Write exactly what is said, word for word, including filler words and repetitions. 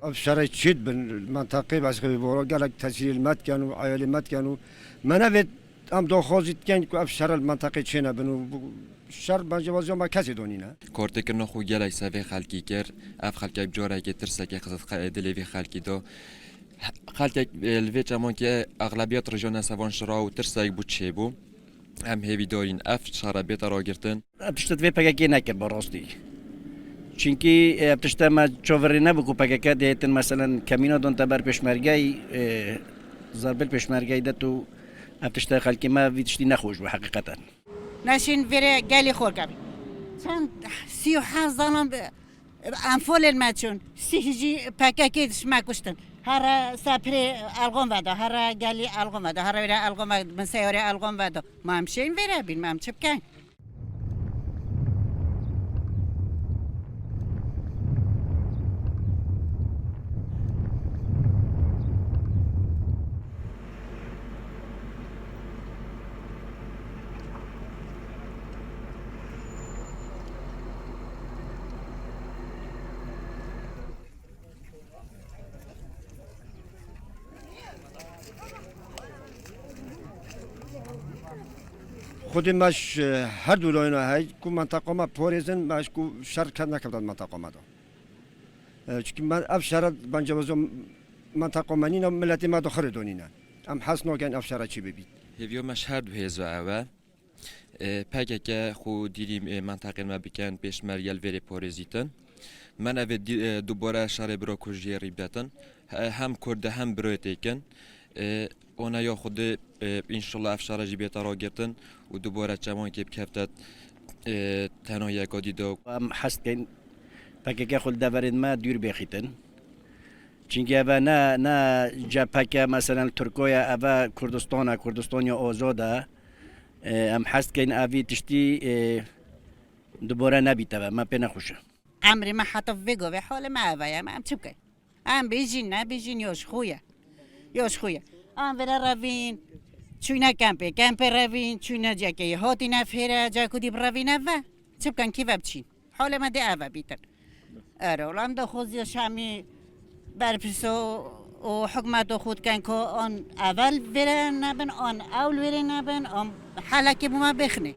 Ev şerê çêt bin, menteqê başka bir bora gelek tesîrê li me dikin û eyalê me dikin û me nevêt em daxwazî dikin ku ev şerê li menteqê çênebin û bu şer bence vaziya me kesê donîne. Kartêkirina xwe gelek ser vê xelkî kir. Ev xelkek carekê tirsekê xist qe-, dilê vê xelkî de. Xelkek, e, li vê çemankê exlebiyet rojane sevan şira û tirsek bû çêbû. Em hêvîdarîn ev şere bête ragirtin. Ev tişt vê P K K nekir bi rastî. Çinkî, e, ev tişte me çavirî nebû ku P K K dihêtin, meselen, kemîna don te ber pêşmergeyî, e, zerbil pêşmergeyî de tu ev tişte xelkê me vî tiştî nexweş bû heqîqeten. Neşîn vêrê gelî xwe kevî. Çend sî û heft zalan bi-, enfolên me çûn. Sîh jî P K K diş me kuştin. Here seprê elxon veda, here gelî elxon veda, here vêrê elxon veda, min seyarê elxon veda. Ma em şên vêre bîn, ma em çi bikeyn? Xwedê me ji her du layina hey ku menteqa me parêzin, me ji ku şer ke nekevda di menteqa me de. E, çikî me ev şere bence vazo menteqa me nîne, miletê me dixirê donîne. Em hes nakin ev şere çi bibît. Hêviya me ji her du hêza ew e. E, P K K xwe dîrî, e, menteqên me bikin, pêşmerge li vêrê parêzîtin. Me nevê dî-, e, dubare şerê biro kujiyê rî bidetin. He-, hem Kurd e, hem biro têkin. E, ona ya Xwedê, e, înşallah ev şere jî bête ragirtin û dubare çemankê bikefte, e, tena yeka dî de. Em hes dikin P K K xwe li deverên me dûr bêxîtin. Çinkî eve ne, ne C P K, meselen, li Tirkiye, eve Kurdistan e, Kurdistan ya azad e. E, em hez dikeyn evî tiştî, e, dubare nebîte ve, me pê nexweş e. Emrê me heta vê govê halê me eve ye, me em çi bikeyn? Em bijîn, nebijîn, ya ji xwe ye. Ya ji xwe ye. Em vêre revîn, çûyne kempê, kempê revîn, çûyne cekê, hatîne fêre, cekû dî birevîne ve. Çi bikin, kî ve biçîn? Halê me dê eve bîtin. Ero, lan daxwaziya şamî berpirs û, û hikûmeta xwe dikin ku an evel vêre nebin, an ewl vêre nebin, an helekê bû me bêxinê.